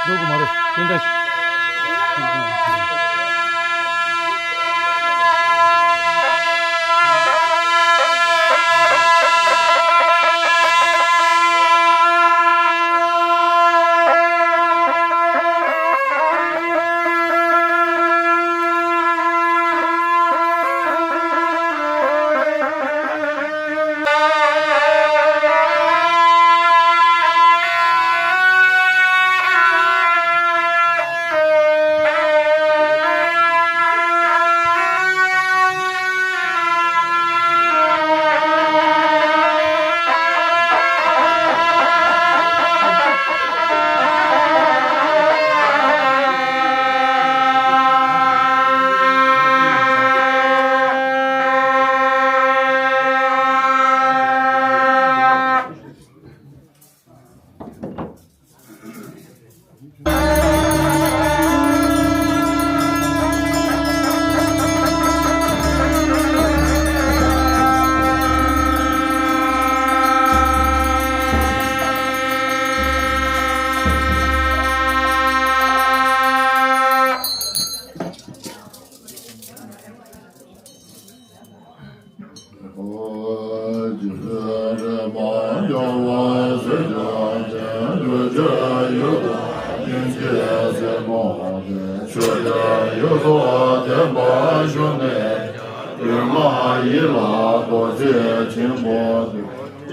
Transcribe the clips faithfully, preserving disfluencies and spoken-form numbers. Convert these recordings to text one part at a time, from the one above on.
འགྲོ་དགོས་མ་རེད། དེ་འདྲ་ཞིག་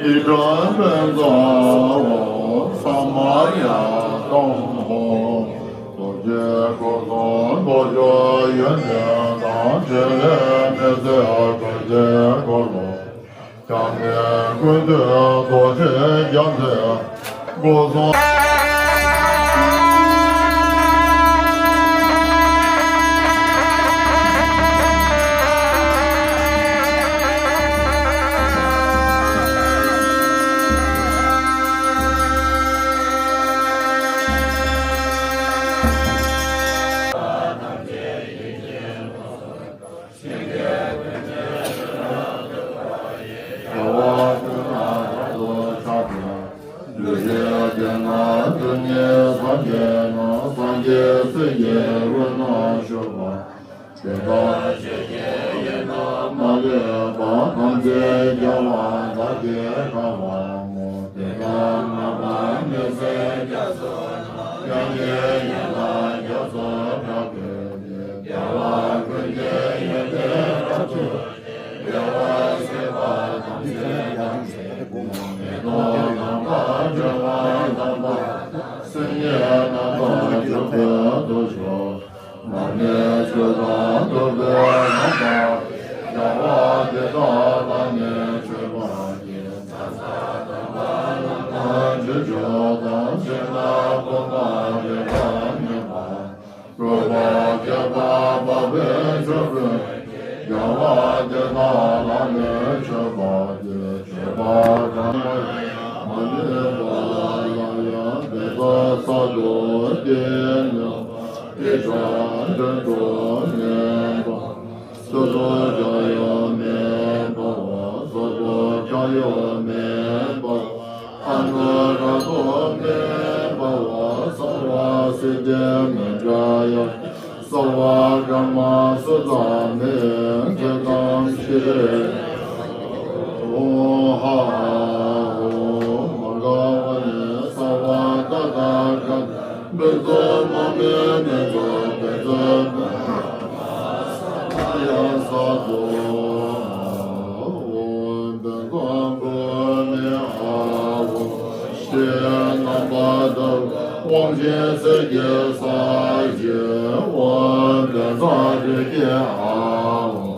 ཡི་དམ་དཔལ་མཛངས་ས་མ་ཡ་དང་པོ། རྡོ་རྗེ་སྐུ་གསུམ་རྡོ་རྗེ་ཡོན་ཏན་དང་། འཕྲིན་ལས་མི་ཟད་ཀུན་གྱི་འཁོར་ལོ། བྱམས་ཆེན་ཀུན་འདུས་རྡོ་རྗེ་རྒྱལ་མཚན་སྐུ་གསུམ། རྒྱལ་བ་ཀུན་ལ་རབ་ཏུ་ཕྱག་འཚལ། གདུལ་བྱའི་དོན་དུ་སྡུག་བསྔལ་སངས་རྒྱས་རྣམས། སངས་རྒྱས་སྲས་ཀྱི་དབུས་ན་བཞུགས་པ། དེ་དག་ཆོས་ཀྱི་དབྱིངས་སུ་མ་ལུས་པ། དམ་ཚིག་རྒྱལ་བ་དག་གིས་བཀའ་སློབ་པོ། དེ་དག་ལ་བརྟེན་ནས་སངས་རྒྱས་སུ། དབྱངས་ཀྱི་ཡན་ལག་རྒྱ་མཚོ་ལྟ་བུའི་དེ། རྒྱལ་བ་ཀུན་གྱི་ཡོན་ཏན་རབ་བརྗོད་ཅིང་། བདེ་བར་གཤེགས་པ་དམ་ཚིག་རྒྱ་མཚོའི་སྒོ། མེ་ཏོག་དམ་པ་སྒྲོལ་མ་དམ་པ་དང་། སེམས་ཉིད་རྣམ་པར་འཇོག་པའི་ཐུགས་མཆོག། མར་མེ་མཆོད་དང་ཐུབ་པའི་དམ་པ། རྒྱལ་བ་དེ་དག་ལ་ནི་མཆོད་པར་བགྱི། ཚ་ཚ་དམ་པ་རྣམས་དང་། སྤྱོད་མཆོག་དང་ཕྱིར་ན་སྒོམ་པ་རེ་བ་མེད་པ། སྤྲོས་པ་བརྒྱད་དང་འབག་པའི་སྐྱོ་བོས། རྒྱལ་བ་དེ་དག་ལ་ནི་མཆོད་པར་བགྱི། མཆོད་པ་གང་ཡང་མ་ལུས་པ་ལ་ཡང་། དེ་དག་གསར་དུ་སྐྱེས་ནས། དེ་ཀྱང་དོན་དུ་གནས་པ། སོ་སོར་ཆགས་ཡང་མེད་པའོ། སོ་སོར་ཆགས་ཡང་མེད་པའོ། ཨ་ནུ་རཀ་ཏོ་མེད་པའོ། སརྦ་སིདྡྷི་མི་ཏྲ་ཡ། སརྦ་ཀརྨ་སུ་ཙ་མེ། ཙིཏྟཾ་ཤྲི་ཡེ་ཧ། ཨོཾ་མ་ག་བ་ནི་སརྦ་ཏ་ཐཱ་ག་ཏ། བི་ཙུ་མ་མེ་མི་ཙུ་བི་ཙུ་ཡ་ས་ཏོ། ཨོཾ་བི་ཙུ་བྷཱུ་མི་ཨཱཿཧཱུྃ། ཕྱི་ནང་པ་དག་དབང་ཆེན་གསེར་གྱི་ས་གཞི། ཨོཾ་བཛྲ་རི་ཀེ་ཨཱཿཧཱུྃ།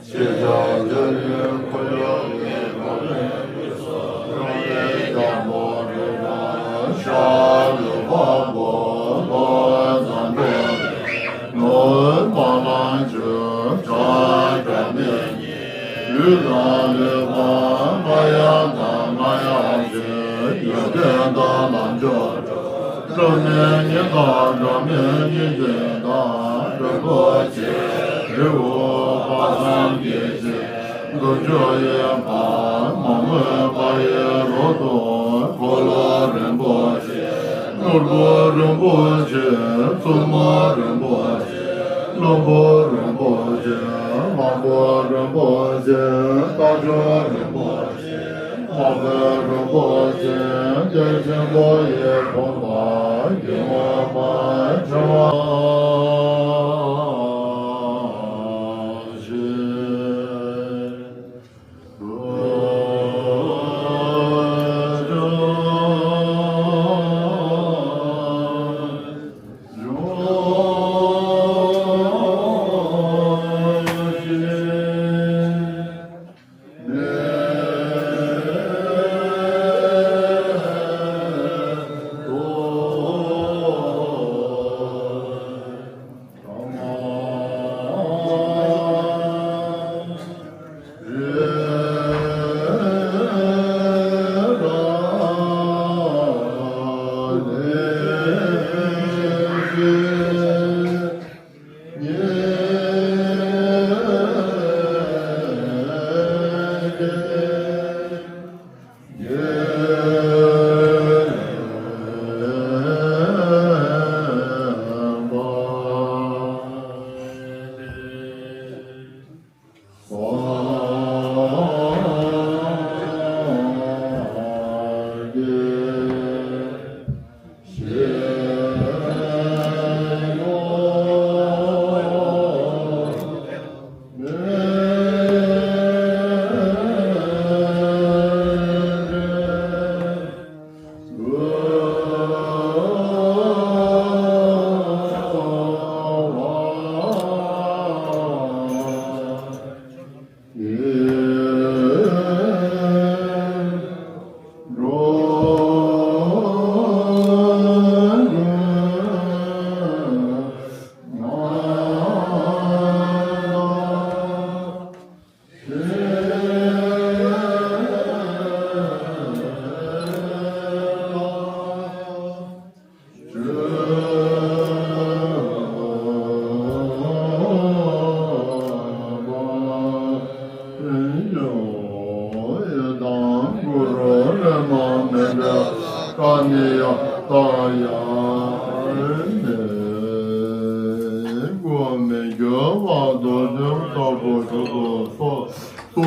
ཕྱི་ཕྱོགས་རྒྱལ་བའི་འཁོར་ཡུག་གི་སྒོ་ནས་རང་ཉིད་རྒྱལ་མོ་རི་རབ་ཤར་ལུས་འཕགས་པོ་ལྷོ་འཛམ་བུ་གླིང་ནུབ་སྨོན་ལམ་བཅུ་བྲག་སྒྲ་མེད་ཉིད། ལུས་དང་ལུས་པ་མ་ཡ་དང་མ་ཡ་བཞི། ཡོན་ཏན་དང་ལམ་མཆོག་དྲུག་སྒྲ་མེད་ཉིད་དང་སྒྲ་མེད་ཉིད་ཅན་དང་། རིན་པོ་ཆེ་རི་བོ་དཔག་བསམ་གྱི་ཞིང་། རྡོ་རྗེ་གཡས་པ་མ་མོའི་བ་ཡི་རོ་དང་། འཁོར་ལོ་རིན་པོ་ཆེ་ ནོར་བུ་རིན་པོ་ཆེ། བཙུན་མ་རིན་པོ་ཆེ། བློན་པོ་རིན་པོ་ཆེ། མང་པོ་རིན་པོ་ཆེ། རྟ་མཆོག་རིན་པོ་ཆེ། མ་བུ་རིན་པོ་ཆེ། བདེ་ཆེན་པོ་ཡི་དགོངས་པ་ཡིད་འོང་བར་བྱ་བ་ཞིག་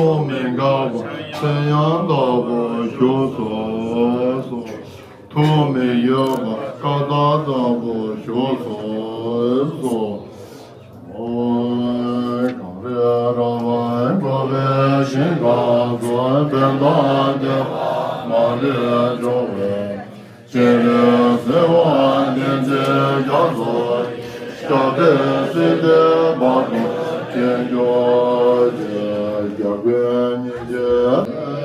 སྲོག་མི་འགག་པ་ཚེ་ཡང་དག་པར་བཞུགས་སོ། ཐུགས་མི་གཡོ་བ་ཀ་དག་ལྟ་བུར་བཞུགས་སོ། གངས་རིའི་ར་བས་བསྐོར་བའི་ཞིང་ཁམས་སུ། ཕན་དང་བདེ་བ་མ་ལུས་འབྱུང་བའི། སྤྱན་རས་གཟིགས་དབང་ལྡན་འདས་རྒྱ་མཚོ་ཡི། ཞབས་པད་སྲིད་མཐའི་བར་དུ་བརྟན་གྱུར་ཅིག་རྒྱལ་ཀུན་སྙིང་རྗེ།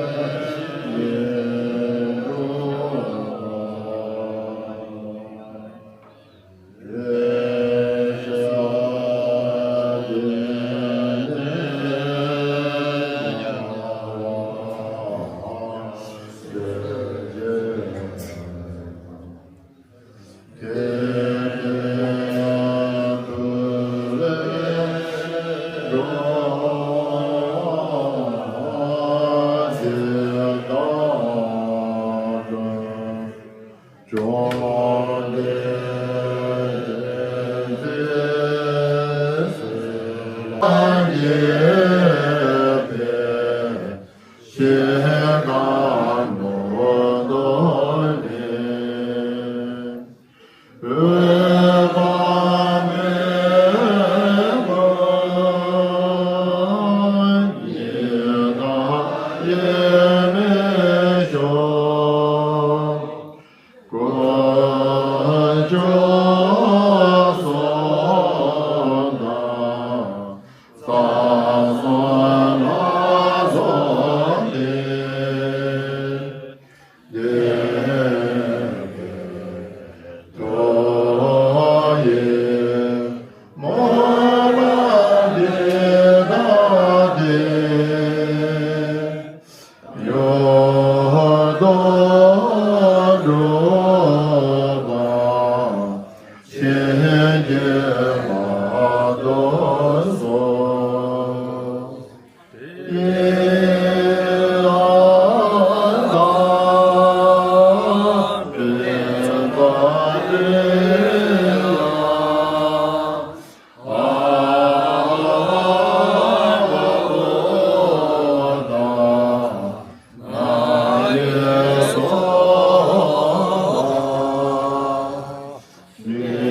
ངས་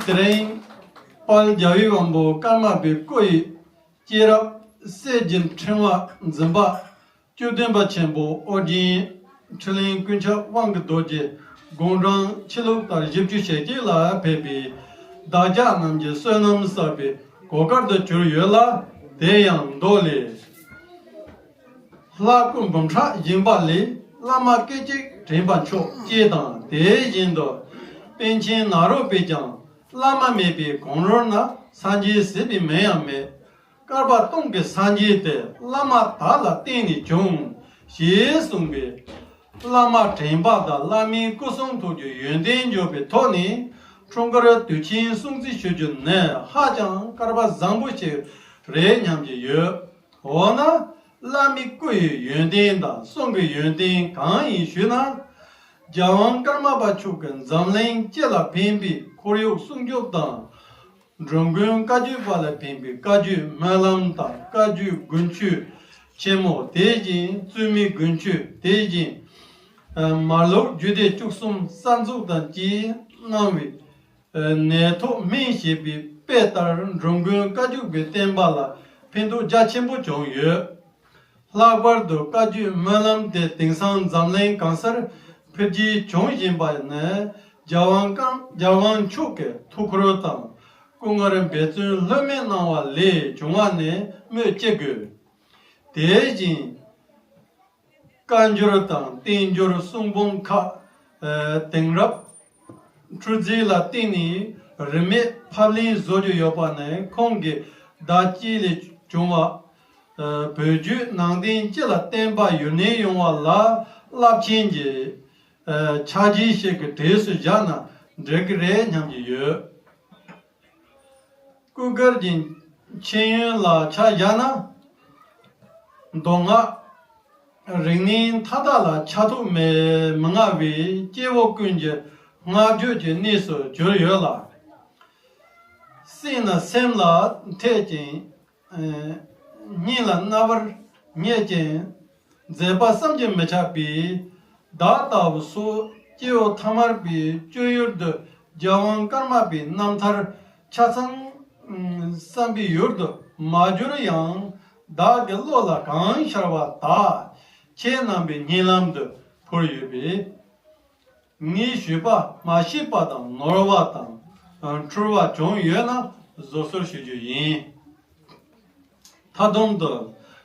དེ་རིང་དཔལ་རྒྱལ་བའི་དབང་པོ་ཀརྨ་པའི་སྐུ་ཡི་སྐྱེས་རབས་སྲས་ཀྱི་ཕྲེང་བ་འཛིན་པ། བཅུ་བདུན་པ་ཆེན་པོ་ཨོ་རྒྱན་འཕྲིན་ལས་ཀུན་ཁྱབ་དབང་གི་རྡོ་རྗེ་དགུང་གྲངས་ཕྱི་ལོ་ལྟར་བཞི་བཅུ་ཞེ་གཅིག་ལ་ཕེབས་པའི་བདག་ཅག་རྣམས་ཀྱི་བསོད་ནམས་བསགས་པའི་གོ་སྐབས་དུ་གྱུར་ཡོད་ལ། དེ་ཡང་མདོ་ལས། ལྷ་སྐུ་འབུམ་ཕྲག་བཞེངས་པ་ལས། བླ་མ་སྐད་ཅིག་དྲན་པ་མཆོག་ཅེས་དང་། དེ་བཞིན་དུ་པཎ་ཆེན་ནཱ་རོ་པས་ཀྱང་། བླ་མ་མེད་པའི་གོང་རོལ་ན། སངས་རྒྱས་ཟེར་བའི་མིང་ཡང་མེད། བསྐལ་པ་སྟོང་གི་སངས་རྒྱས་དེ། བླ་མ་དག་ལ་བརྟེན་ནས་བྱུང་། ཞེས་གསུངས་པས། བླ་མ་དྲན་པ་དང་བླ་མའི་སྐུ་གསུང་ཐུགས་ཀྱི་ཡོན་ཏན་འཇོག་པའི་ཐོག་ནས། འཁྲུངས་སྐར་དུས་ཆེན་སྲུང་བརྩི་ཞུ་རྒྱུ་ནི་ཧ་ཅང་སྐལ་པ་བཟང་པོ་ཞིག་རེད་སྙམ་གྱི་ཡོད། འོ་ན། བླ་མའི་སྐུ་ཡི་ཡོན་ཏན་དང་གསུང་གི་ཡོན་ཏན་གང་ཡིན་ཞུས་ན། རྒྱལ་དབང་ཀརྨ་པ་མཆོག་གིས་འཛམ་གླིང་སྤྱི་ལ་ཕན་པའི་ཁོར་ཡུག་སྲུང་སྐྱོབ་དང་། འགྲོ་མགོན་བཀའ་བརྒྱུད་པ་ལ་ཕན་པའི་བཀའ་བརྒྱུད་སྨོན་ལམ་དང་། བཀའ་བརྒྱུད་དགུན་ཆོས་ཆེན་མོ། དེ་བཞིན་བཙུན་མའི་དགུན་ཆོས། དེ་བཞིན་མར་ལུགས་རྒྱུད་སྡེ་བཅུ་གསུམ་གསར་འཛུགས་དང་བཅས་གནང་བའི་ནད་ཐོག་སྨན་ཞེས་པའི་དཔེ་ལྟར། འགྲོ་མགོན་བཀའ་བརྒྱུད་པའི་བསྟན་པ་ལ་ཕན་ཐོགས་རྒྱ་ཆེན་པོ་བྱུང་ཡོད། ལྷག་པར་དུ་བཀའ་བརྒྱུད་སྨོན་ལམ་དེ་དེང་སང་འཛམ་གླིང་གང་སར་འཕེལ་རྒྱས་བྱུང་བཞིན་པ་ནི། རྒྱལ་དབང་ཀརྨ་རྒྱལ་དབང་མཆོག་གི་ཐུགས་ཁུར་དང་སྐུ་ངལ་འབད་བརྩོན་ལྷོད་མེད་གནང་བ་ལས་བྱུང་བ་ནི་སྨོས་ཅི་དགོས། དེ་བཞིན་བཀའ་འགྱུར་དང་བསྟན་འགྱུར་གསུང་འབུམ་ཁག་དེང་རབས་འཕྲུལ་རྫས་ལ་བརྟེན་ནས་རིན་མེད་ཕབ་ལེན་བཟོ་རྒྱུ་ཡོད་པ་ནི་ཁོང་གི་བརྡ་སྤྲོད་ལས་བྱུང་བ། བོད་བརྒྱུད་ནང་བསྟན་སྤྱི་ལ་བསྟན་པ་ཡུན་གནས་ཡོང་བ་ལ་རླབས་ཆེན་གྱི་ཕྱག་རྗེས་ཤིག་གི་གྲས་སུ་བཞག་ན་འགྲིག་གི་རེད་སྙམ་གྱི་ཡོད། སྐུ་སྒེར་གྱི་མཆན་ཡོན་ལ་ཆ་བཞག་ན། མདོ་སྔགས་རིག་གནས་མཐའ་དག་ལ་ཆགས་ཐོགས་མི་མི་མངའ་བའི་སྐྱེ་བོ་ཀུན་གྱི་བསྔགས་བརྗོད་ཀྱི་གནས་སུ་གྱུར་ཡོད་ལ། སེམས་ནི་སེམས་ལ་འཐད་ཅིང་། སྙན་ལ་རྣ་བར་སྙན་ཅིང་། མཛད་པ་བསམ་གྱིས་མི་ཁྱབ་པའི་བདག་ལྟ་བུ་སོགས་སྐྱེ་བོ་ཐ་མལ་པའི་སྤྱོད་ཡུལ་དུ་རྒྱལ་དབང་ཀརྨ་པའི་རྣམ་ཐར་ཆ་ཚང་བསམ་པའི་ཡུལ་དུ་མ་གྱུར་ཡང་། བདག་གི་བློ་ལ་གང་ཤར་བ་དག་ཁྱེད་རྣམ་པའི་སྙན་ལམ་དུ་ཕུལ་ཡོད་པས། ངས་ཞུས་པ་མ་ཤེས་པ་དང་ནོར་བ་དང་འཁྲུལ་བ་བྱུང་ཡོད་ན་བཟོད་གསོལ་ཞུ་རྒྱུ་ཡིན། མཐའ་སྡོམ་དུ་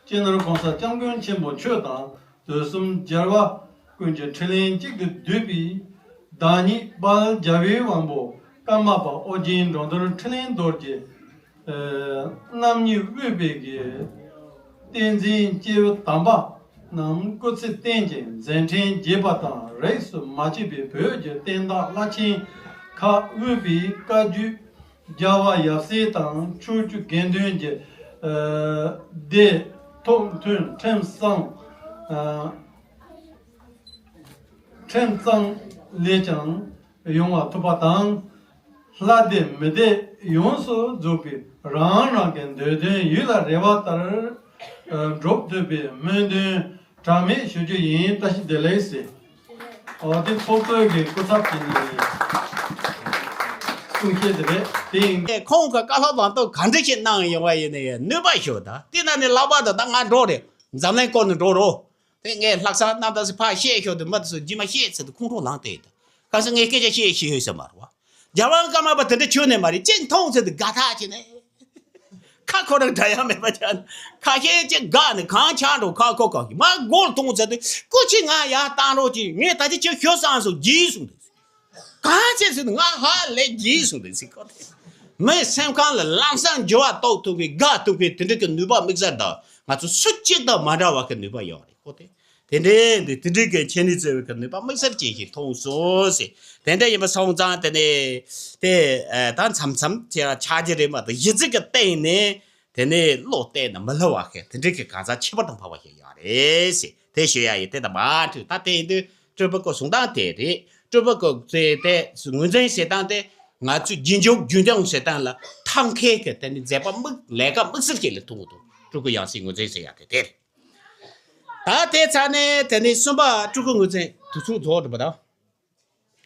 སྤྱི་ནོར་༸གོང་ས་༸སྐྱབས་མགོན་ཆེན་པོ་མཆོག་དང་དུས་གསུམ་རྒྱལ་བ་ཀུན་གྱི་འཕྲིན་ལས་གཅིག་ཏུ་བསྡུས་པའི་བདག་ཉིད་དཔལ་རྒྱལ་བའི་དབང་པོ་ཀརྨ་པ་ཨོ་རྒྱན་འགྲོ་དོན་འཕྲིན་ལས་རྡོ་རྗེ་རྣམ་གཉིས་དབུས་པའི་གི་ བསྟན་འཛིན་སྐྱེས་བུ་དམ་པ་རྣམས་སྐུ་ཚེ་བརྟན་ཅིང་མཛད་འཕྲིན་རྒྱས་པ་དང་། རིས་སུ་མ་ཆད་པའི་བོད་ཀྱི་བསྟན་བདག་བླ་ཆེན་ཁག་དབུས་པའི་བཀའ་བརྒྱུད་རྒྱལ་བ་ཡབ་སྲས་དང་ཕྱོགས་བཅུའི་དགེ་འདུན་གྱི་ཨ་སྡེ་ཐོག་མཐུན་ཁྲིམས་གཙང་ཨ་ཁྲིམས་གཙང་ལས་ཀྱང་ཡོང་བ་ཐུབ་པ་དང་། ལྷ་སྡེ་མི་སྡེ་ཡོངས་སུ་རྫོགས་པའི་རང་རང་གི་འདོད་དོན་ཡིད་ལ་རེ་བ་ལྟར་འགྲུབ་ཐུབ་པའི་སྨོན་འདུན་གྲངས་མེད་ཞུ་རྒྱུ་ཡིན། བཀྲ་ཤིས་བདེ་ལེགས་ཟེར། འོ་དེ་ཚོགས་གཙོའི་གི་སྐུ་ཚབ་ཀྱི་གསུང་བཤད་དེ་རེད། དེ་ཡིན། ཁོང་གི་བཀའ་སློབ་ལམ་སྟོན་ག་འདྲ་ཞིག་གནང་ཡོང་བ་ཡིན་ནའི་ནུས་པ་ཞུ་ད། དེ་ན་ནི་ལྷག་པར་དུ་ད་ང་འགྲོ་རེད། འཛམ་གླིང་སྐོར་ནས་འགྲོ་རོགས། དེ་ངས་ལྷག་བསམ་རྣམ་དག་ཞིག་ཕར་བཤད་ཤོག་དུས་མི་དེ་ཚོ་རྗེས་མ་བཤད་ཚེ་དུ་ཁོང་ཁྲོ་ལངས་ཏེ་ཡིན་ད། ག་ས་ངས་སྐད་ཆ་བཤད་ཤེས་ཡོད་ས་མ་རེད་བ། རྒྱལ་དབང་ཀརྨ་པ་དེ་འདྲ་ཁྱོན་ནས་མ་རེད། གཅིག་མཐོང་ཚེ་དུ་དགའ་ཐག་བྱས་ནས། ཁ་ཁོ་རང་འདྲ་ཡང་མེད་པ་ཆགས་ནས། ཁ་ཤས་གཅིག་དགའ་ནས་གང་ཆགས་འགྲོ། ཁ་ཁོ་གང་གི་མ་མགོར་མཐོང་ཚེ་དུ་སྐུ་མཁྱེན་ང་ཡར་བཏང་རོགས་གྱིས། ངས་ད་ཅི་ཁྱོད་ཞུ་བསམ་སོང་གྱིས་གསུངས་ཏེ། གང་བྱས་ཟིན་ང་ཧ་ལས་གྱིས་གསུངས་ཏེ་ཟིན་ཁོ་ཐེ། མི་སེམས་ཁམས་ལ་ལམ་སང་འགྱུར་བ་གཏོང་ཐུབ་པའི་དགའ་ཐུབ་པའི་དེ་འདྲ་གི་ནུས་པ་དམིགས་བསལ་དང་ང་ཚོ་སུ་གཅིག་དང་མ་འདྲ་བ་གི་ནུས་པ་ཡོད་རེད་ཁོ་ཐེ། དེ་འདྲའི་འདི་དེ་འདྲའི་གི་ཁྱེད་ནི་བརྩེ་བའི་གི་ནུས་པ་དམིགས་བསལ་ཅན་ཞིག་མཐོང་སོང་ཟེར། དེ་འདྲ་ཡིན་པ་སོང་ཙང་དེ་ནས་དེ་ད་མཚམས་མཚམས་ཆགས་ཀྱི་རེད་མ་གཏོགས་གཞི་རྩའི་གི་སྟེང་ནས། དེ་ནས་བློ་གཏད་ནས་མི་སླུ་བ་ཁེ་དེ་འདྲའི་གི་གང་ཟག་ཁྱད་པར་དུ་འཕགས་པ་ཞིག་ཡོད་རེད་ཟེར་དེ་ཞུ་ཡ་ཡིན། དེ་དང་མ་འཁྲུལ་ད་དེ་ཡིན་དུས་སྤྲུལ་པ་སྐུ་གསུང་སྟངས་དེ་རེད། སྤྲུལ་པ་སྐུ་ཚེ་དེ་ངོས་འཛིན་བྱེད་སྟངས་དེ་ང་ཚོས་རྗེས་འཇུག་རྒྱུན་སྐྱོང་བྱེད་སྟངས་ལ་ཐབས་མཁས་ཀྱི་དེ་ནི་མཛད་པ་དམིགས་ལས་ཀ་དམིགས་བསལ་ཞིག་ལ་ཐུག་འདུག་སྤྲུལ་སྐུ་ཡང་སྲིད་ངོས་འཛིན་བྱེད་ཡ་དེ་དེ་རེད། ད་དེ་ཚར་ནས་དེ་ནས་གསུམ་པ་སྤྲུལ་སྐུ་ངོས་འཛིན་དུས་ཚོད་རྫོགས་འགྲོ་བ་དང་།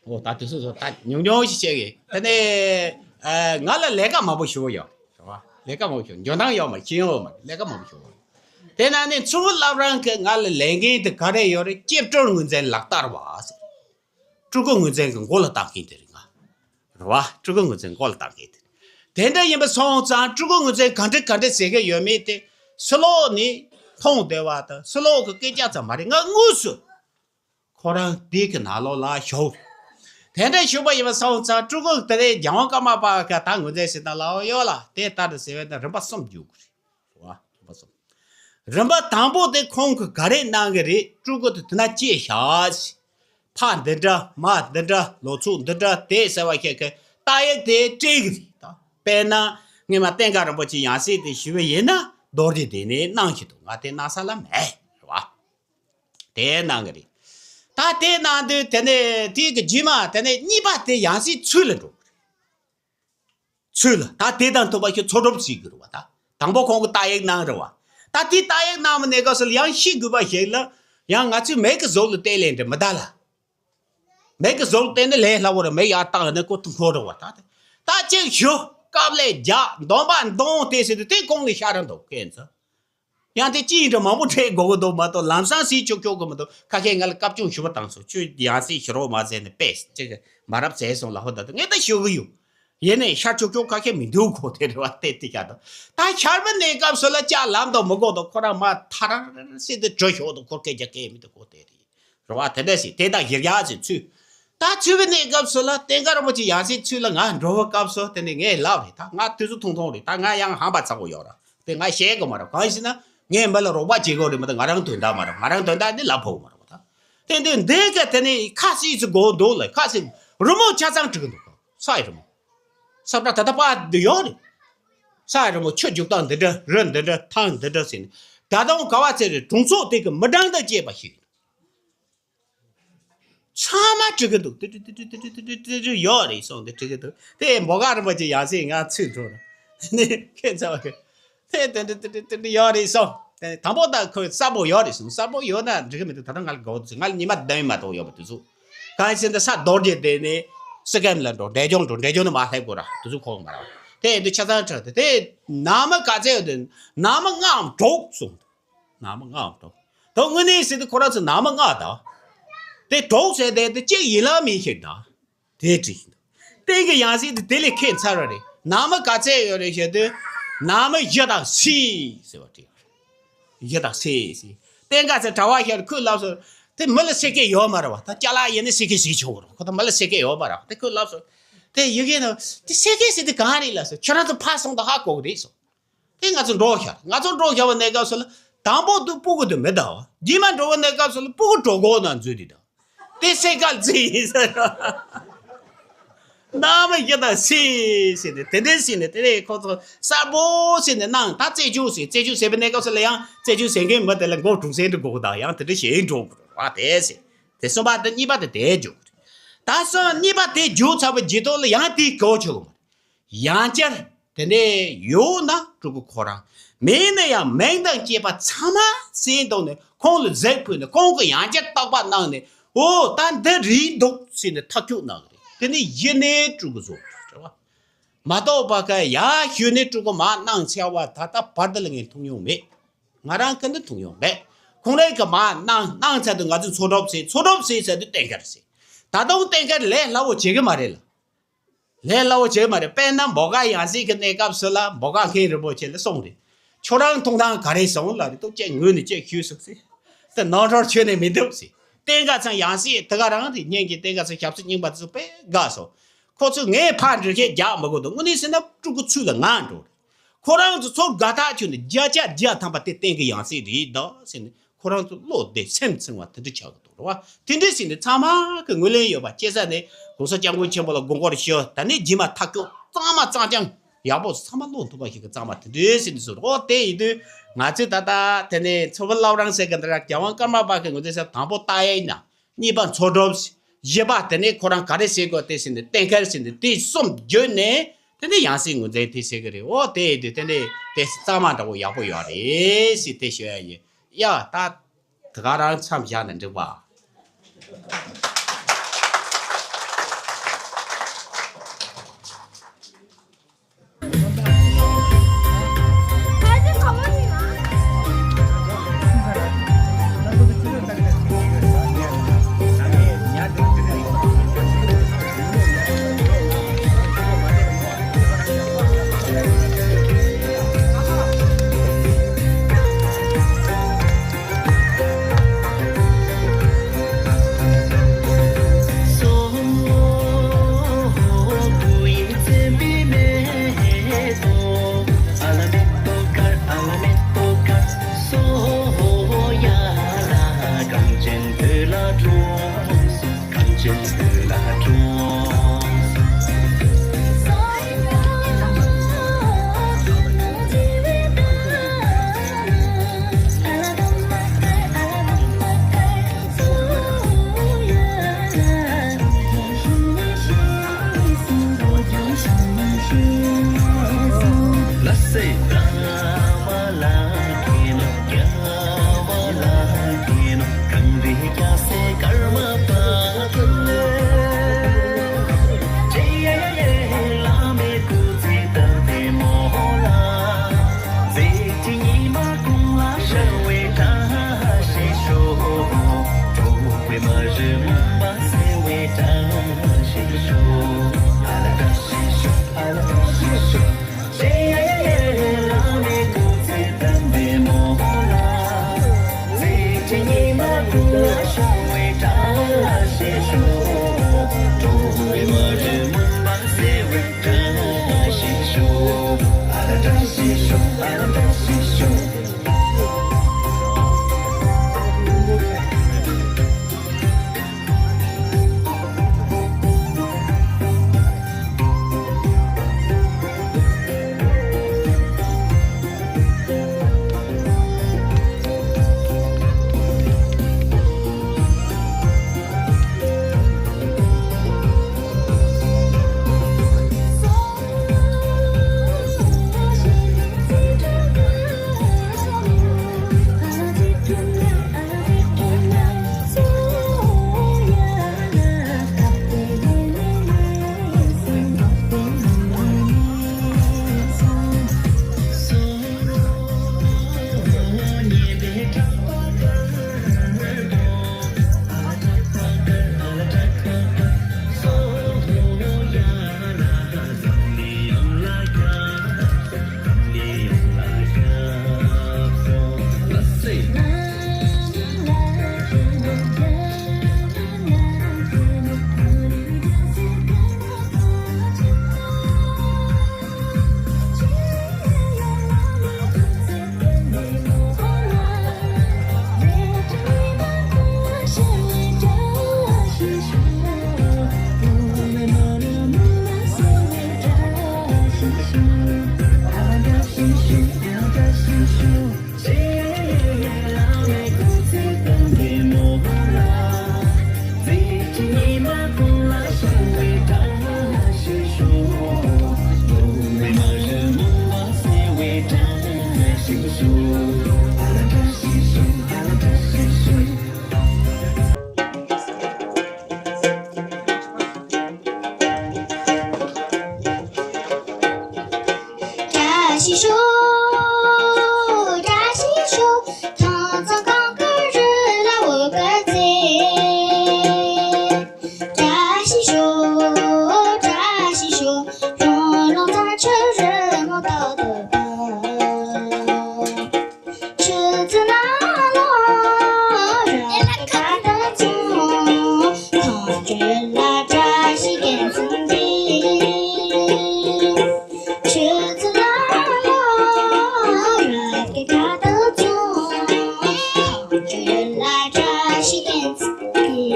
འོ་ད་དུས་ཚོད་ད་ཉུང་ཉུང་ཞིག་བཤད་གི། དེ་ནས་ཨ་ང་ལ་ལས་ཀ་མང་པོ་ཞུ་ཡོད་རེད་བ། ལས་ཀ་མང་པོ་ཞུ་འཇོན་ཐང་ཡོད་མ་ཤེས་ཡོད་མ་ལས་ཀ་མང་པོ་ཞུ་དེ་ན་ནི་མཚོ་བོད་བླ་བྲང་གི་ང་ལ་ལས་འགན་དེ་ག་རེ་ཡོད་རེད། སྐྱེ་སྤྲུལ་ངོས་འཛིན་ལག་བསྟར་བ་ཟེར། སྤྲུལ་སྐུ་ངོས་འཛིན་གི་མགོ་ལ་བཏང་མཁན་དེ་རེད་ང་། རེད་བ། སྤྲུལ་སྐུ་ངོས་འཛིན་མགོ་ལ་བཏང་མཁན་དེ་རེད། དེ་འདྲ་ཡིན་པ་སོང་ཙང་སྤྲུལ་སྐུ་ངོས་འཛིན་ག་འདྲ་ག་འདྲ་ཟེར་གི་ཡོད་མེད་དེ་ཕྱི་ལོགས་ནས་མཐོང་བདེ་བ་དང་ཕྱི་ལོགས་གི་སྐད་ཆ་ཙམ་མ་རེད། ང་དངོས་སུ། ཁོ་རང་དེའི་གི་ནང་ལོགས་ལ་ཞུགས། དེ་འདྲ་ཞུགས་པ་ཡིན་པ་སོང་ཙང་སྤྲུལ་སྐུ་དེ་རིང་རྒྱལ་དབང་ཀརྨ་པ་ག་ད་ངོས་འཛིན་བྱེད་སྟངས་ལ་ཡོད་ལ་དེ་ལྟར་དུ་ཟེར་བས་ན་རིམ་པ་གསུམ་རྒྱུགས་དགོས་རེད། རིམ་པ་གསུམ། རིམ་པ་དང་པོ་དེ་ཁོང་གི་ག་རེ་གནང་གི་རེད། སྤྲུལ་སྐུ་དེ་དེ་ན་སྐྱེས་ཤག་ཕ་འདི་འདྲ་མ་འདི་འདྲ་ལོ་ཚོད་འདི་འདྲ་དེ་ཟེར་བ་ཞིག་གི་རྟགས་ཡིག་དེ་སྤྲད་གི་རེད་ད། དཔེར་ན་སྔོན་མ་བསྟན་དགའ་རིན་པོ་ཆེ་ཡང་སྲིད་དེ་ཞུ་བ་ཡིན་ན་རྡོ་རྗེ་གདན་ནས་གནང་བཞིན་འདུག་ང་དེ་གནང་ས་ལ་མེད་རེད་བ། དེ་གནང་གི་རེད། ད་དེ་གནང་དུས་དེ་ནས་དེ་གི་རྗེས་མ་དེ་ནས་གཉིས་པ་དེ་ཡང་སྲིད་ཚུལ་ལ་འགྲོ་གི་རེད། ཚུལ་ལ་ད་དེ་དང་མཐུན་པ་ཞིག་འཚོལ་སྒྲུབ་བྱེད་དགོས་རེད་བ། ད་དང་པོ་ཁོང་གི་རྟགས་ཡིག་གནང་རེད་བ། ད་དེ་རྟགས་ཡིག་གནང་མི་གནས་སྐབས་སུ་ཡང་ཤེས་དགོས་པ་ཞིག་ལ་ཡང་ང་ཚོས་མིག་གི་གཟུགས་ལ་བལྟས་ལས་འདྲ་མི་གདའ་ལ། མིག་གི་གཟུགས་ལ་བལྟས་ན་ལས་སླ་བོ་རེད། མིག་ཡར་བཏང་ནས་ཁོ་ཐུག་འཁོར་རེད་བ། ད་དེ་ད་གཅིག་ཞུ་སྐབས་ལས་རྒྱག་འདོན་པ་འདོན་དེ་ཟེར་དུས་དེ་གོང་ལ་ཤར་ར་འདུག་ཁྱེད་ཚོ། ཡང་དེ་ཅི་ཡིན་འདྲ་མང་པོ་འཕྲད་དགོས་ཀྱི་འདུག་མ་གཏོགས་ལམ་སང་ཟིན་ཆོག་ཆོག་གི་མི་འདུག་ཁ་ཤས་ང་ལ་སྐབས་བཅུ་ཞུ་བ་བཏང་སོང་། ཁྱོད་ཡང་སྲིད་ཞུ་རོགས་མ་ཟེར་ནས་པས་ཅིག་མ་རབས་ཟེར་སོང་ལ་ཧོ། ད་དུ་ངས་ད་ཞུ་གི་ཡོད། ཡིན་ནའི་ཤར་ཆོག་ཆོག་ཁ་ཤས་མི་འདུག་གོ་དེ་རེད་བ། དེ་དེ་ཤར་དང་ད་ཤར་མི་གནས་སྐབས་སུ་ལ་ཅག་ལམ་དང་མི་གོ་དང་ཁོ་རང་མ་ཐར་སྲིད་དུ་བྲོས་ཤོག་དང་ཁོར་སྐད་ཆ་སྐད་མི་འདུག་གོ་དེ་རེད། རེད་བ། དེ་འདྲ་ཞིག་དེ་དག་གཞིར་བཞག་ཅིག་ཚུད། ད་ཚུད་པའི་གནས་སྐབས་སུ་ལ་བསྟན་དགའ་རིན་པོ་ཆེ་ཡང་སྲིད་ཚུད་ལ་ང་འགྲོ་བའི་སྐབས་སུ་དེ་ནས་ངས་ལབ་རེད། ད་ང་དུས་ཚོད་ཐུང་ཐུང་རེད། ད་ང་ཡང་ཧམ་པ་ཚ་པོ་ཡོད་ར། དེ་ང་བཤད་དགོས་མ་རེད། གང་ཡིན་ཟེར་ན་ངས་མི་ལ་རོགས་པ་བྱེད་དགོས་རེད་མ་གཏོགས་ང་རང་དོན་དག་མ་རེད། ང་རང་དོན་དག་ནི་ལབ་ཕོད་མ་རེད་བ། ད་དེ་འདི་ག་དེ་ནས་ཁ་སྲིད་ཚུ་དགོས་འདུག་ལ། ཁ་སྲིད་རི་མོ་ཆ་ཚང་བྲིས་གི་འདུག་ས་ཡི་རི་མོ། ས་བཀྲ་ད་ལྟ་པ་འདི་ཡོད་རེད། ས་ཡི་རི་མོ་ཆུ་རྒྱུག་སྟངས་འདི་འདྲ། རི་འདི་འདྲ། ཐང་འདི་འདྲ་ཟེར་ནས་ད་དུང་ག་བ་ཚེ་རེད། གྲོང་ཚོ་དེ་གི་མི་གྲངས་དང་བཅས་པ་ཞིག་ཡིན། ཚང་མ་འབྲི་གི་འདུག་ཏི་ཏི་ཏི་ཏི་ཡོད་རེད་གསུངས་ཏེ་འབྲི་གི་འདུག་དེ་འབོ་ག་རིན་པོ་ཆེ་ཡང་སྲིད་ང་ཚུད་འགྲོ་ར། ནི་ཁྱེད་ཚོ་གི་དེ་ཏི་ཏི་ཏི་ཡོད་རེད་གསུངས། དེ་དང་པོ་ད་ཁོས་གསལ་པོ་ཡོད་རེད་གསུངས། གསལ་པོ་ཡོད་ན་འབྲི་གི་མི་འདུག་ད་ལྟ་ང་ལ་དགའ་བོ་འདུག་ང་ལ་ཉི་མ་བདུན་མ་གཏོགས་ཡོད་པ་དེ་ཚོ་གང་ཡིན་ཟེར་ན་ས་རྡོ་རྗེ་གདན་ནས་སི་ཀེམ་ལ་འགྲོ། འབྲས་ལྗོངས་འགྲོ། འབྲས་ལྗོངས་ནས་མར་སླེབས་དགོས་ར། དེ་ཚོ་ཁོག་མ་ར་བ། དེ་ཡིན་དུས་ཆ་ཚང་དྲག་དེ་དེ་ནང་མི་ག་ཚད་ཡོད་དེ་ནང་མི་ལྔའམ་དྲུག་གསུངས་འདུག་ནང་མི་ལྔའམ་དྲུག་ད་དངོས་གནས་ཟེར་དུས་ཁོ་རང་ཚོ་ནང་མི་ལྔ་དང་། དེ་དྲུག་ཟེར་དེ་དེ་གཅིག་ཡིན་ལ་མིན་ཞིག་དང་། དེ་བྲིས་ཡིན་འདུག་གཏན་གྱི་ཡང་སྲིད་དེ་དེ་ལས་ཁེངས་ཚར་བ་རེད། ནང་མི་ག་ཚད་ཡོད་རེད་ཞེས་དུས། ནང་མི་བཞི་དང་ཕྱེད་ཟེར་བ་བྲིས་ཡོད་རེད། བཞི་དང་ཕྱེད་ཟེར། གཏན་ག་ཚད་གྲྭ་བ་ཞིག་ཁོས་ལབ་སོང་། དེ་མི་ལ་སེ་གེ་ཡོད་མ་རེད་བ། ད་ཅ་ལག་ཡིན་ནི་སེ་གེ་ཟིག་ཆོག་གི་རེད། ཁོ་ད་མི་ལ་སེ་གེ་ཡོད་མ་རེད་བ། དེ་ཁོས་ལབ་སོང་། དེ་ཡི་གེ་ནང་དེ་སེ་གེ་ཟེར་དེ་གང་རེད་ལབ་སོང་། ཁྱོད་རང་ཚོ་ཕར་སོང་དང་ཧ་གོ་གི་རེད་སོང་། དེ་ང་ཚོ་འགྲོ་ཤར། ང་ཚོ་འགྲོ་ཤར་བ་གནས་སྐབས་སུ་ལ་ད་ དང་པོ་དུ་སྤུ་གུ་དུ་མི་ལྟ་བ། རྗེས་མ་འགྲོ་བ་ནས་སྐབས་སུ་ལ་སྤུ་གུ་འགྲོ་གོ་ན་འཛུལ་དེ་དང་། དེ་སེ་གལ་ཚིག་ཡིན་ཟེར། ན་མ་ཡི་དང་སི་ཟེར་ནས་དེ་འདྲས་ཟེར་ནས་དེ་ནས་ཁོ་ཚོ་གསལ་པོ་ཟེར་ནས་གནང་། ད་རྩེ་གཅོད་ཟེར། རྩེ་གཅོད་ཟེར་བའི་གནས་སྐབས་སུ་ལ་ཡང་རྩེ་གཅོད་ཟེར་མཁན་མི་དེ་ལ་མགོ་དྲུག་ཟེར་འདྲི་དགོས་དང་ཡང་དེ་འདྲས་ཞེས་འགྲོ་དགོས་རེད་བ། དེ་ཟེར། དེ་གསུམ་པ་དེ་གཉིས་པ་དེ་དེ་འཇོག་དགོས་རེད། ད་སོང་གཉིས་པ་དེ་འཇོག་ཚར་བའི་རྗེས་ཐོག་ལ་ཡང་དེ་གོ་ཆོད་གོ་མ་རེད། ཡང་བསྐྱར་དེ་འདྲས་ཡོད་ན་སྤྲུལ་སྐུ་ཁོ་རང་། མེད་ན་ཡང་མིང་དང་བཅས་པ་ཚང་མ་གསན་བཏང་ནས་ཁོང་ལ་གཟིགས་ཕུལ་ནས་ཁོང་གིས་ཡང་བསྐྱར་བརྟག་པ་གནང་ནས། འོ་ད་འདི་རེད་འདུག་ཟེར་ནས་ཐག་གཅོད་གནང་གི་རེད། དེ་ནས་གཞི་ནས་སྤྲུལ་སྐུ་བཟོ་དགོས་རེད་བ། མ་གཏོགས་པ་ཁ་ཡར་ཞུས་ནས་སྤྲུལ་སྐུ་མར་གནང་ཚར་བ་ད་ལྟ་བར་དུ་ལ་ངས་མཐོང་མྱོང་མེད། ང་རང་གི་འདི་མཐོང་མྱོང་མེད། ཁོང་རང་གིས་མར་གནང་། གནང་ཚར་དུས་ང་ཚོས་འཚོལ་སྒྲུབ་བྱས། འཚོལ་སྒྲུབ་བྱས་ཚར་དུས་གཏན་འཁེལ་བྱས། ད་དུང་གཏན་འཁེལ་ལས་སླ་བོ་བྱེད་ཀྱི་མ་རེད་ལ། ལས་སླ་བོ་བྱེད་མ་རེད། དཔེར་ན་འབོ་ག་ཡང་སྲིད་ཀྱི་གནས་སྐབས་སུ་ལ་འབོ་ག་མཁན་རིན་པོ་ཆེ་ལ་གསུངས་རེད། ཁྱོད་རང་མཐོང་སྟངས་ག་རེ་སོང་ལབ་རེད། ཏོག་ཙམ་ངུས་ནས་ཅིག་ཞུས་སོང་ཟེར། དེ་ནོར་འཁྲུལ་ཁྱོན་ནས་མི་འདུག་ཟེར། གཏན་འཁེལ་ཚང་ཡང་སྲིད་དེ་ག་རང་རེད། སྙིང་གི་གཏན་འཁེལ་ཚང་ཞབས་ཕྱི་རྙིང་པ་དེ་ཚོ་དཔེ་དགའ་སོང་། ཁོ་ཚོས་ངས་ཕར་འགྲེལ་བཤད་རྒྱག་མི་དགོས་འདུག་དངོས་གནས་ཟེར་ན་སྤྲུལ་སྐུ་ཚུལ་ལ་ངར་འགྲོ་རེད། ཁོ་རང་ཚོ་ཚོར་དགའ་ཐག་ཆོད་ནས་བརྒྱ་ཆ་བརྒྱ་ཐམ་པ་དེ་གཏན་གྱི་ཡང་སྲིད་རེད་ད་ཟེར་ནས་ཁོ་རང་ཚོ་བློ་བདེ་སེམས་ཚིམ་བ་དེ་འདྲ་ཆགས་ཀྱི་འདུག་རེད་བ། དེ་འདྲ་ཟེར་ནས་ཚང་མ་གི་ངོས་ལེན་ཡོད་པ་སྐྱེ་ས་ནས་གོང་ས་སྐྱབས་མགོན་ཆེན་པོ་ལ་དགོངས་སྐོར་ཞུ། ད་ནས་རྗེས་མ་ཐག་གཅོད་གཙང་མ་གཙང་རྐྱང་ཡག་པོ་ཚང་མ་བློ་མཐུན་པ་ཞིག་གི་གཙང་མ་དེ་འདྲ་ཟེར་ནས་བཟོ་རོགས། དེ་ཡིན་དུས་ང་ཚོས་ད་ལྟ་དེ་ནས་ཚོ་བ་བླ་བྲང་ཟེར་གི་འདི་ར་རྒྱལ་དབང་ཀརྨ་པ་གི་ངོས་འཛིན་ས་དང་པོ་ལྟ་ཡ་ཡིན་ན། གཉིས་པ་འཚོལ་སྒྲུབ། བཞི་པ་དེ་ནས་ཁོ་རང་ག་རེ་བྱེད་དགོས་དེ་ཟེར་ནས་གཏན་འཁེལ་ཟེར་ནས་དེ་གསུམ་བརྗོད་ནས་དེ་ནས་ཡང་སྲིད་ངོས་འཛིན་དེ་བྱེད་ཀྱི་རེད། འོ་དེ་ཡིན་དུས་དེ་ནས་དེ་གཙང་མ་འདྲ་བོ་ཡག་པོ་ཡོད་རེད་ཟེར་དེ་ཞུ་ཡ་ཡིན། ཡ་ད་དེ་ག་རང་མཚམས་བཞག་ན་འགྲིག་པ། ཁྱེད་ཚོ་གང་གི་རི་ལ་འོད་གི་ཚེ། བཀྲ་ཤིས་ཤོག་བཀྲ་ཤིས་ཤོག་རང་རང་ཚ་ཆུ་རི་མོ་ཏག་ཏག་པ། ཆུ་ཚོད་ནང་ལོགས་ར་ཀ་ཏ་ཚོང་། ཁོང་ཚོ་ལ་བཀྲ་ཤིས་རྒྱལ་མཚན་འདི། ཆུ་ཚོད་ནང་ལོགས་ར་ཀ་ཏ་ཚོང་། ཁོང་ཚོ་ལ་བཀྲ་ཤིས་རྒྱལ་མཚན་འདི།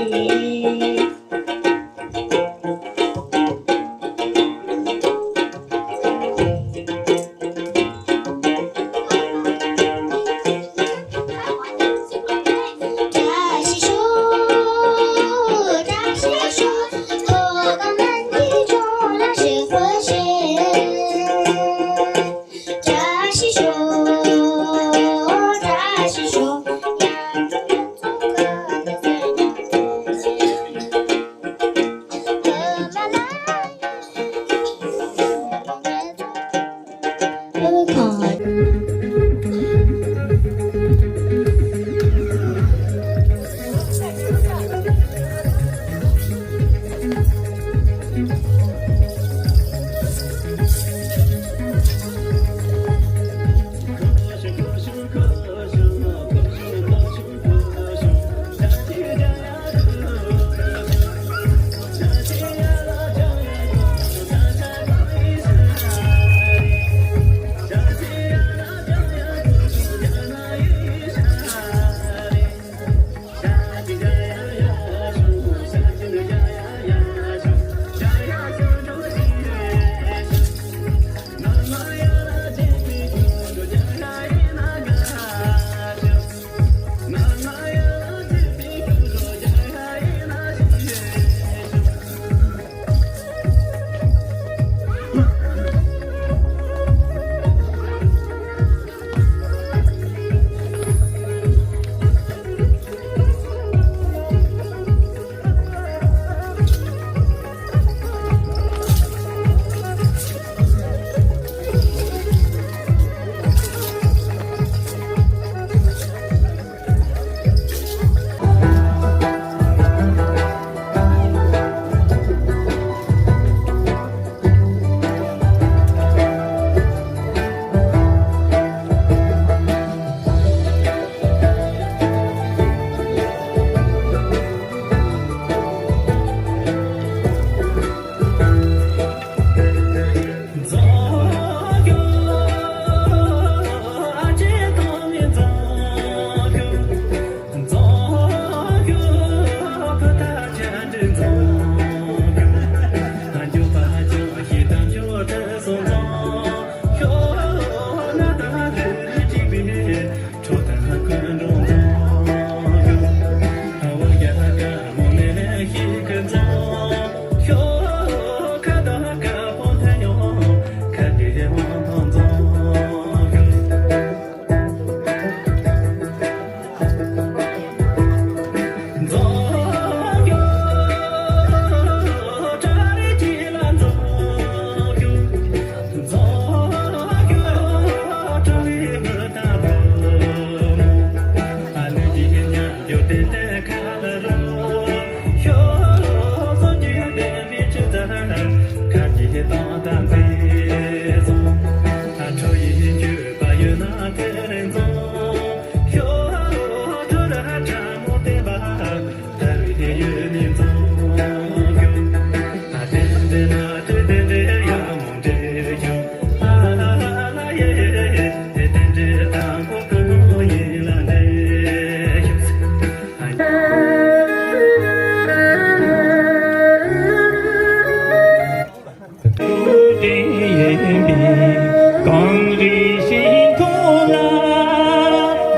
གངས་རི་ཞིང་ཁོངས་ལ་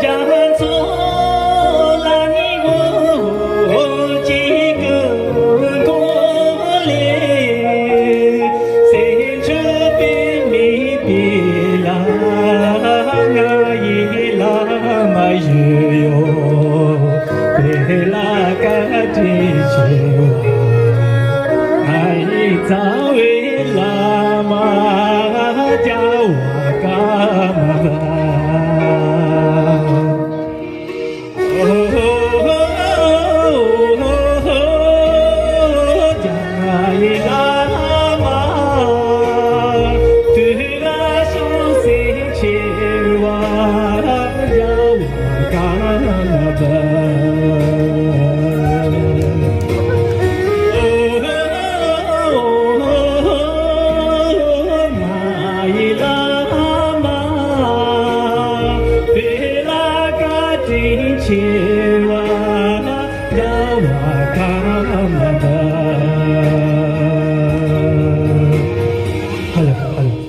རྒྱ་མཚོ་ལ་ནི་འོ་གཅིག་གི་འགོ་ལས་སེམས་ཤུགས་པའི་མི་དེ་ལ་ང་ཡི་བླ་མ་ཡོད་ཡོད། དེ་ལ་བཀའ་དྲིན་ཆེ་བ། ང་ཡི་རྩ་བའི་བླ་མ་རྒྱལ་བ་ཀརྨ་པ། ཆེ་བ་རྒྱལ་བ་ཀརྨ་པ། ཧ་ལ་ཧ་ལ།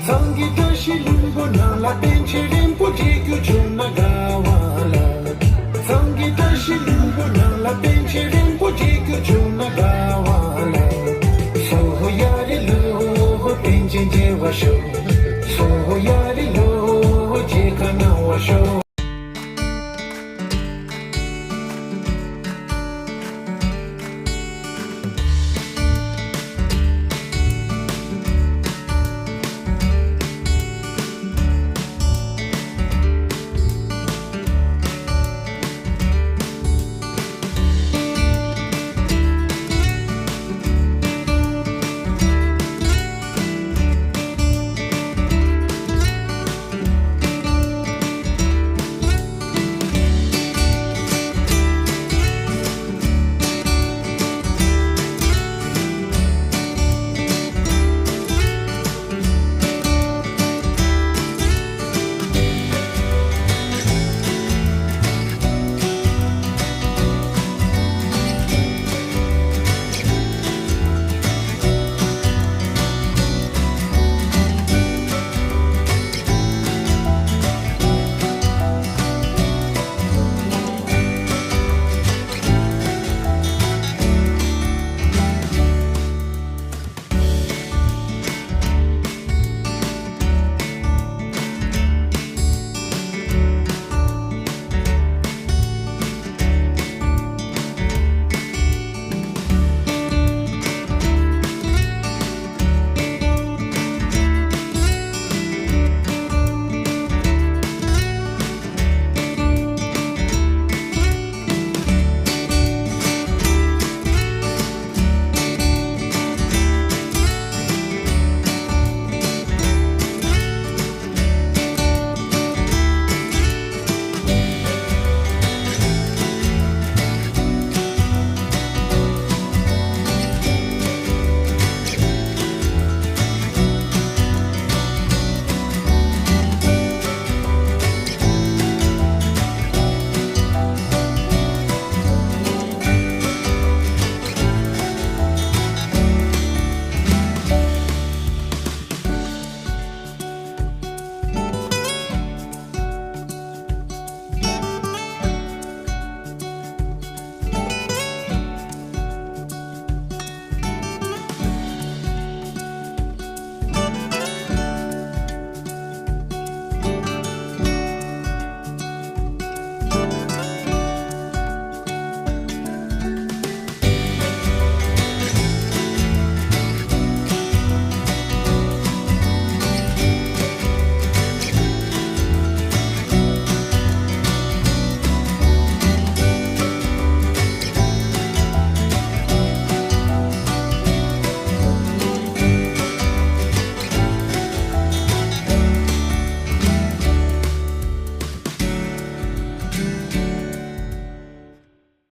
ཚང་གི་བཀྲ་ཤིས་ལྷུན་པོ་ནང་ལ་པཎ་ཆེན་རིན་པོ་ཆེ་རྒྱུ་བྱུང་ན་དགའ།